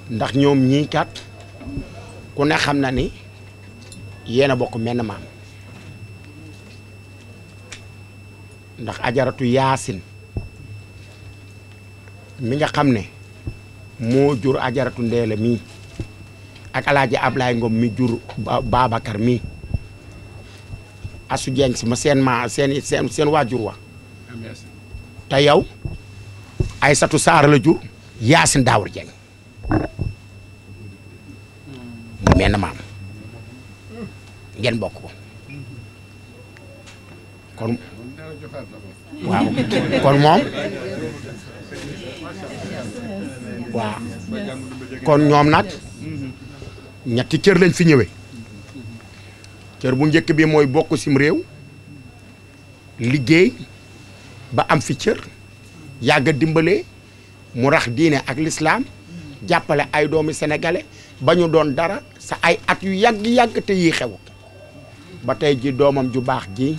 ndax ñoom ñii kat ku ne xam na ni yéen a bokk menn maam ndax ajaratu yaasin mi nga xam ne moo jur ajaratu ndeela mii ak alaaji Ablaay Ngom mi jur Babacar mii asu jeng si ma seen waajur wa te yow Aysatu Saar la jur Yaasin Daawur Jeng mu menn maam ngeen bokk ko kon waaw kon moom waaw kon ñoom nag ñetti cër lañ fi ñëwee cër bu njëkk bi mooy bokk sim réew liggéey ba am fi cër yàgg a dimbale mu rax diine ak lislaam jàppale ay doomi sénégalais ba ñu doon dara sa ay at yu yàgg-yàgg te yii xew ba tey ji doomam ju baax ji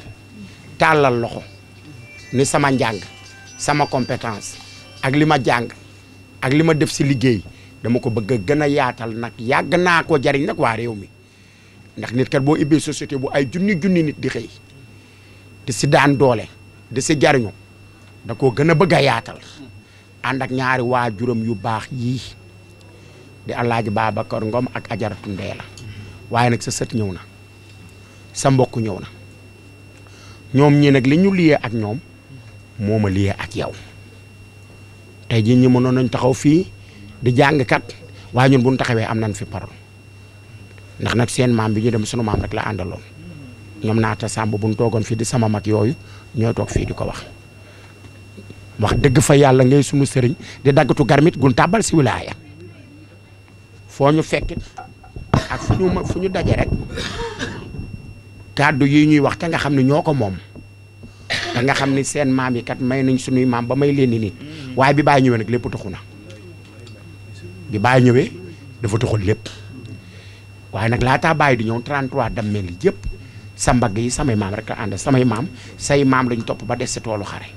tàllal loxo ni sama njàng sama compétence ak li ma jàng ak li ma def si liggéey dama ko bëgg a gën a yaatal nag yàgg naa ko jariñ nag waa réew mi ndax nit kat boo ubbee société bu ay junni nit di xëy di si daan doole di si jariñu da koo gën a bëgg a yaatal ànd ak ñaari waajuram yu baax yii di Alaaji Babacar Ngom ak ajaratu Ndeela waaye nag sa sët ñëw na sa mbokk ñëw na ñoom ñi nag li ñu liyee ak ñoom moo ma liyee ak yow tey jii ñi mënoon nañ taxaw fii di jàng kat waaye ñun bu ñu taxawee am nañ fi parole ndax nag seen maam bi ñu dem sunu maam rek la àndaloon ñoom naata sàmb bu ñu toogoon fii di sama mag yooyu ñooy toog fii di ko wax dëgg fa yàlla ngay sunu sëriñ di daggatu garmit gun tàbbal si wilaaya foo ñu fekkit ak fu ñu daje rek kàddu yi ñuy wax te nga xam ne ñoo ko moom te nga xam ni seen maam yi kat may nañ sunuy maam ba may leen ni nit waaye bi Baay ñëwee nag lépp taxu na bi Baay ñëwee dafa taxul lépp waaye nag laataa Baay di ñëw 33 dammel yi yëpp sa mbagg yi samay maam rek a ànd samay maam say maam lañ topp ba des si toolu xare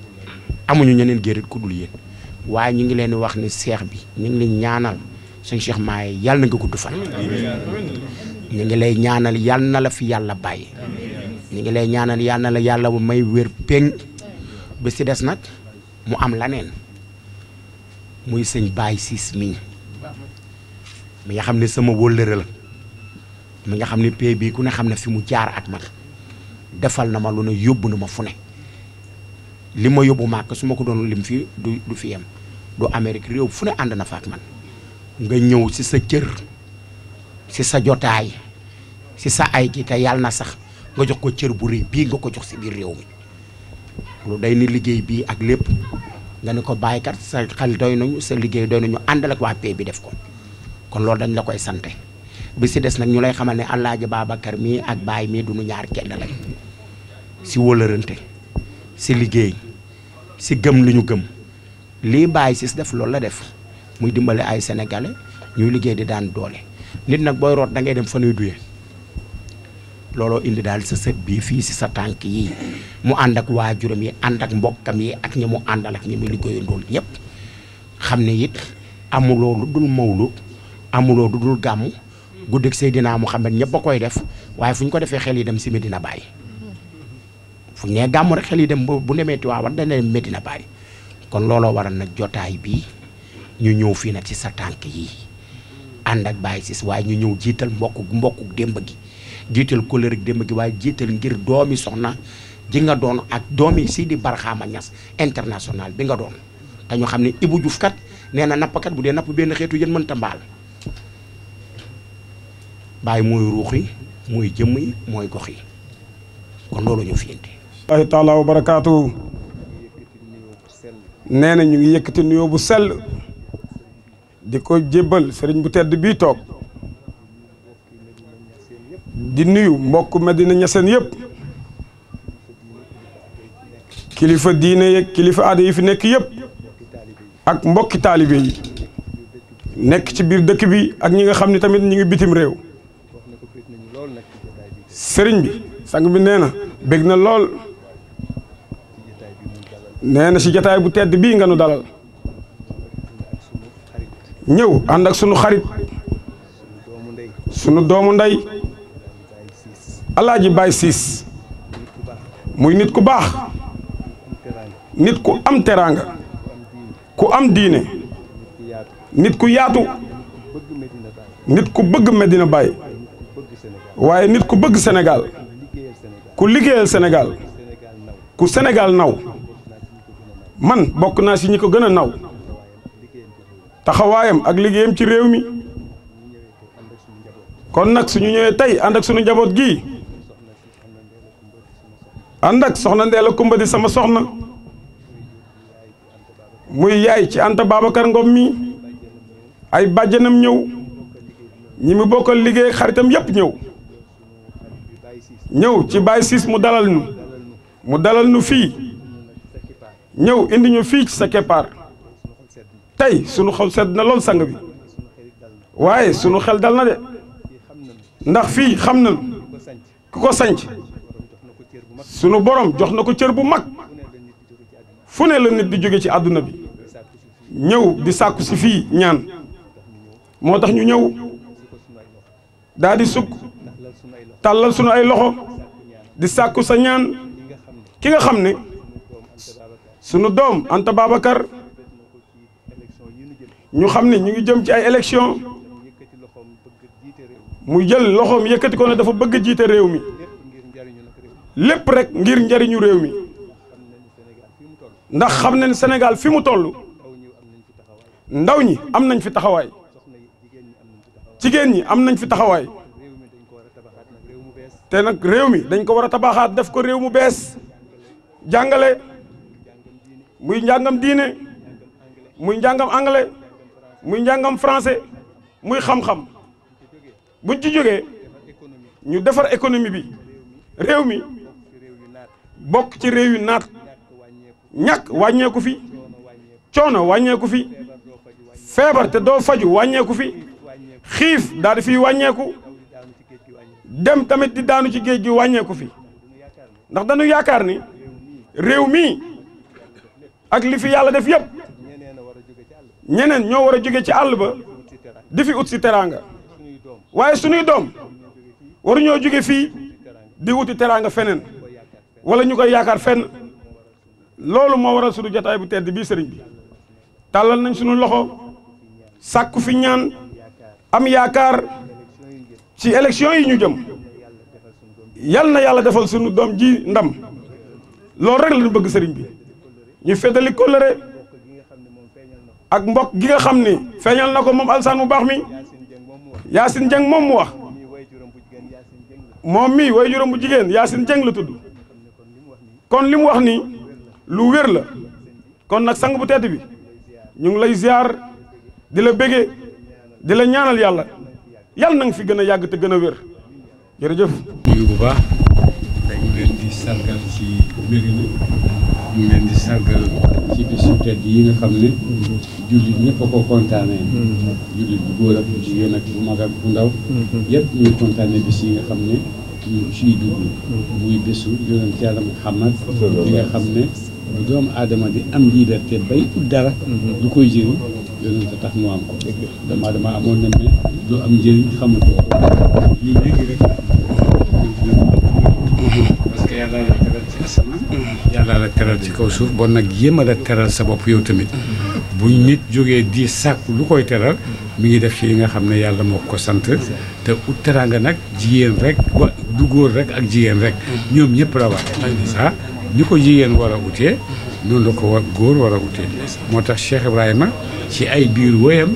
amuñu ñeneen gérit ku dul yéen waaye ñu ngi leen di wax ni seex bi ñu ngi leen ñaanal suñ Cheikh Maye yàlla na nga gudd fan ñu ngi lay ñaanal yàlla na la fi yàlla bàyyi ñu ngi lay ñaanal yàlla na la yàlla may wér péng bi si des nag mu am laneen muy sëñ Baye Ciss mi nga xam ne sama wóllëre la mi nga xam ne pay bii ku ne xam ne fi mu jaar ak man defal na ma lu ne yóbbu na ma fu ne li ma yóbbu màkk su ma ko doon lim fii du fi yem du Amérique réew fu ne ànd na fa ak man nga ñëw si sa cër si sa jotaay si sa ay gi te yàlla na sax nga jox ko cër bu rëy bii nga ko jox si biir réew mi lu day ni liggéey bii ak lépp nga ne ko bàyyi kat sa xel doy nañu sa liggéey doy nañu àndal ak waa pay bi def ko kon loolu dañ la koy sante bi si des nag ñu lay xamal ne Alaaji Babacar mii ak Baay mii du ñu ñaar kenn lañ si wóolërante si liggéey si gëm li ñu gëm lii Baay Ciss def loolu la def muy dimbale ay sénégalais ñuy liggéey di daan doole nit nag booy root da ngay dem fa nuy duye looloo indi daal sa sët bii fii si sa tànk yi mu ànd ak waajuram yi ànd ak mbokkam yi ak ñi mu àndal ak ñi muy liggéeyandool ñëpp xam ne it amuloo lu dul mawlud amuloo lu dul gàmmu guddik Seydina Muhammad ñëpp a koy def waaye fu ñu ko defee xel yi dem si Medina Baye fu ñu nee gàmmu rek xel yi dem bu demee Tiwaawan dañ ne Medina Baye kon looloo waral nag jotaay bii ñu ñëw fii nag ci sa tànk yi ànd ak Baye Ciss waaye ñu ñëw jiital mbokku démb gi jiital couleur ak démb gi waaye jiital ngir doomi soxna ji nga doon ak doomi Sidi Barxaama Ñas international bi nga doon te ñu xam ne Ibou Diouf kat nee na nappkat bu dee napp benn xeetu yéen mënta mbaal Baye mooy ruux yi mooy jëmm yi mooy gox yi kon loolu ñu fi indi. Allaahu taala wa barakaatu. nee na ñu ngi yëkkati nuyoo bu sell di ko jébbal sëriñ bu tedd bii toog di nuyu mbokk Medina Ñaseen yëpp kilifa diine yeeg kilifa aada yi fi nekk yëpp ak mbokki taalibe yi nekk ci biir dëkk bi ak ñi nga xam ne tamit ñu ngi bitim réew sëriñ bi sang bi nee na bég na lool nee na si jataay bu tedd bii nga nu dalal ñëw ànd ak sunu xarit sunu doomu ndey Alaaji Baye Ciss muy nit ku baax nit ku am teraanga ku am diine nit ku yaatu nit ku bëgg Medina Baye waaye nit ku bëgg Sénégal ku liggéeyal Sénégal ku Sénégal naw man bokk naa si ñi ko gën a naw taxawaayam ak liggéeyam ci réew mi kon nag suñu ñëwee tey ànd ak suñu njaboot gii ànd ak soxna Ndeela Kumba di sama soxna muy yaay ci Anta Babacar Ngom mi ay bàjjanam ñëw ñi mu bokkal liggéey xaritam yépp ñëw ci Baye Ciss mu dalal nu fii ñëw indi ñu fii ci sa keppaar tey sunu xol sedd na lool sang bi waaye sunu xel dal na de ndax fii xam nañu ku ko sanc sunu borom jox na ko cër bu mag fu ne la nit di jóge ci àdduna bi ñëw di sàkku si fii ñaan moo tax ñu ñëw daal di sukk tàllal sunu ay loxo di sàkku sa ñaan ki nga xam ne sunu doom Anta Babacar ñu xam ne ñu ngi jëm ci ay élection mu jël loxoom yëkkati ko ne dafa bëgg jiite réew mi lépp rek ngir njariñu réew mi ndax xam nañ Sénégal fi mu toll ndaw ñi am nañ fi taxawaay jigéen ñi am nañ fi taxawaay te nag réew mi dañ ko war a tabaxaat def ko réew mu bees jàngale muy njàngam diine muy njàngam anglais muy njàngam français muy xam-xam buñ ci jógee ñu defar économie bi réew mi bokk ci réew yu naat ñàkk wàññeeku fi coono wàññeeku fi feebar te doo faju wàññeeku fi xiif daal di fiy wàññeeku dem tamit di daanu ci géej gi wàññeeku fi ndax dañu yaakaar ni réew mi ak li fi yàlla def yëpp ñeneen ñoo war a jóge ci àll ba di fi ut si teraanga waaye suñuy doom waruñoo jóge fii di wuti teraanga feneen wala ñu koy yaakaar fenn loolu moo waral suñu jotaay bu tedd bii sëriñ bi tàllal nañ suñu loxo sàkku fi ñaan am yaakaar ci élection yi ñu jëm yal na yàlla defal suñu doom ji ndam loolu rek lañu bëgg sëriñ bi ñu feddali kóllëre ak mbokk gi nga xam ni feeñal na ko moom alsaan mu baax mi Yacine Dieng moom mu wax moom mii way juróom bu jigéen Yacine Dieng la tudd kon li mu wax ni lu wér la kon nag sang bu tedd bi ñu ngi lay ziar di la bége di la ñaanal yàlla yàlla na nga fi gën a yàgg te gën a wér jërëjëf. nuyu bu baax dañu leen di sargal ci Médina ñu leen di sargal ci bisu tedd yi nga xam ne jullit ñëpp a ko kontaanee jullit bu góor ak bu jigéen ak bu mag ak bu ndaw yëpp ñu kontaanee bis yi nga xam ne ñu ciy dugg muy bésu yonent yàlla Muhammad bi nga xam ne bu doomu aadama di am liberté bay ut dara du koy jëriñ yonent tax mu am ko dama amoon na mais du am njëriñ xamatu ko lii léegi rek parce que yàlla la teral ci asamaan yàlla la teral ci kaw suuf bon nag yéem la teral sa bopp yow tamit bu nit jógee di sàkku lu koy teral mi ngi def ci li nga xam ne yàlla moo ko sant te ut teraanga nag jigéen rek du góor rek ak jigéen rek ñoom ñëpp la war ah ni ko jigéen war a utee noonu la ko góor war a utee moo tax Cheikh Ibrahima ci ay biir woyam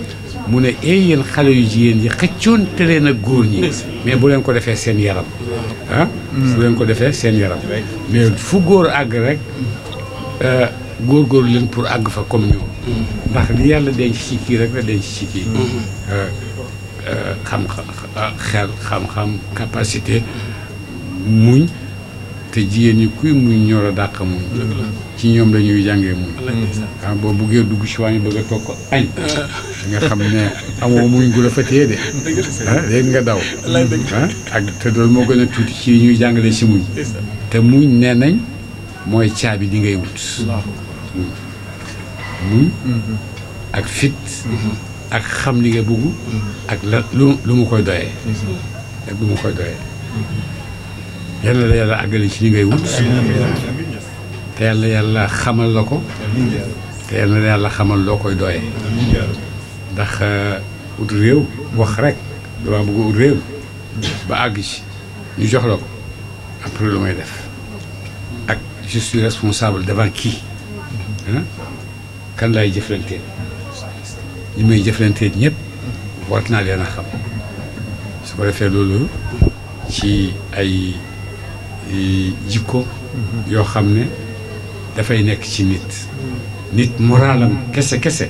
mu ne yéen xale yu jigéen yi xëccoon te leen ak góor ñi mais bu leen ko defee seen yaram ah bu leen ko defee seen yaram mais fu góor àgg rek góorgóorlu leen pour àgg fa comme ñoom ndax li yàlla denc ci kii rek la denc ci kii xam-xam capacité muñ te jigéen ñi kuy muñ ñor a dàq muñ ci ñoom la ñuy jàngee muñ ah boo buggee dugg ci waañ bëgg a toog ko añ nga xam ne amoo muñ gu la fa téye de ah léegi nga daw ah ak te loolu moo gën a tuuti ci li ñuy jàngale si muñ te muñ nee nañ mooy caabi di ngay wut muñ ak fit ak xam li nga bëgg ak la lu mu koy doyee ak lu mu koy doyee yal na la yàlla àggale ci li ngay wut te yàlla xamal la ko te yal na la yàlla xamal loo koy doyee ndax ut réew wax rek dama bëgg ut réew ba àgg ci ñu jox la ko après lu may def ak je suis responsable devant qui kan laay jëflanteel ñi may jëflanteel ñëpp war naa leen a xam su ko defee loolu ci ay jikko yoo xam ne dafay nekk ci nit moralam kese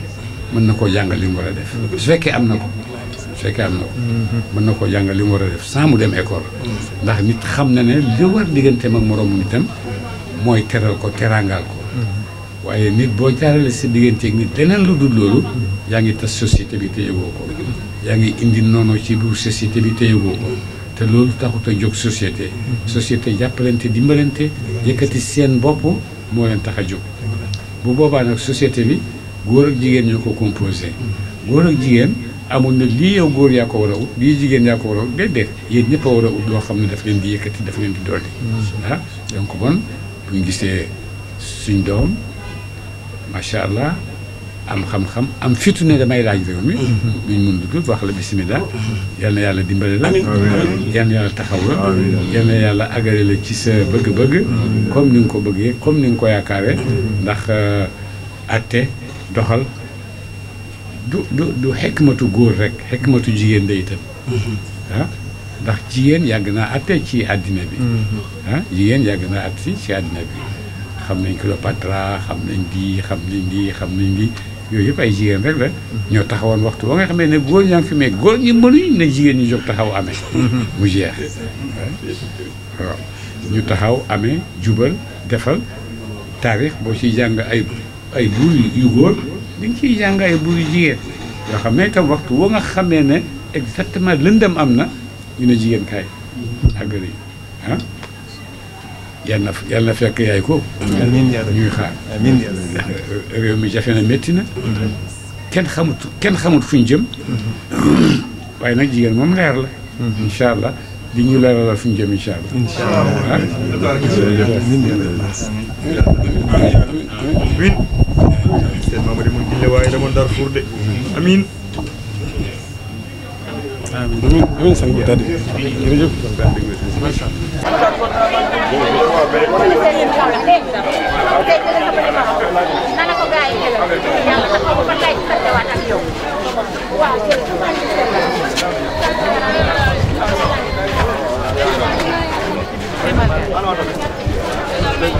mën na koo jàngal li mu war a def su fekkee am na ko mën na koo jàngal li mu war a def sans mu dem école ndax nit xam na ne li war digganteem ak moroomu nitam mooy teral ko teraangaal ko waaye nit boo jaarale sa digganteeg nit leneen lu dul loolu yaa ngi tas société bi te yëgoo ko yaa ngi indi noonu ci biir société bi te yëgoo ko te loolu taxut a jóg société jàppalante dimbalante yëkkati seen bopp moo leen tax a jóg bu boobaa nag société bi góor ak jigéen ñoo ko composé góor ak jigéen amul na lii yow góor yaa ko war a ut lii jigéen yaa ko war a ut déedéet yéen ñëpp a war a ut loo xam ne daf leen di yëkkati daf leen di dolli donc bon bu ñu gisee suñ doom macha allah am xam-xam am fitu ne damay laaj réew mi luñ mun dugg wax la bisimilah yal na yàlla dimbale la yal na yàlla taxaw la yal na yàlla agale la ci sa bëgg-bëgg comme ni nga ko bëggee comme ni nga ko yaakaaree ndax atte doxal du xekmatu góor rek xekmatu jigéen day itam ndax jigéen yàgg naa atte ci àddina bi jigéen yàgg naa atte ci àddina bi xam nañ Cléopâtre xam nañ di yooyu yëpp ay jigéen rek la ñoo taxawoon waxtu ba nga xamee ne góor ñaa ngi fi mais góor ñi mënuñ ne jigéen ñi jóg taxaw amee mu jeex waaw ñu taxaw amee jubal defal taarix boo ciy jàng ay buur yu góor di nga ciy jàng ay buur yu jigéen yoo xam ne itam waxtu boo nga xamee ne exactement lëndëm am na ñu ne jigéen kaay àggari yàlla na fekk yaay ko ñuy xaar réew mi jafe na métti na kenn xamut fu ñu jëm waaye nag jigéen moom leer la incha allah di ñu leeralal fu ñu jëm incha allah seen maama de mun gille waaye dama Ndar Fuur de amiin amiin sang bi tàddi jërëjëf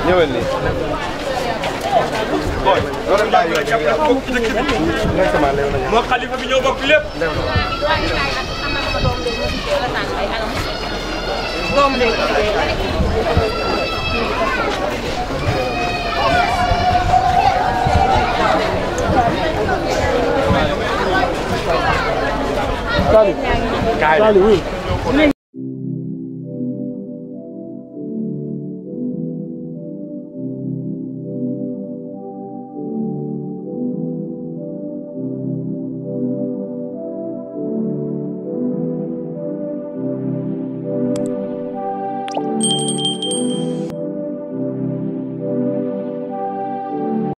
ñëwal ni moo xalifa bi ñoo bokk lépp Kali, oui.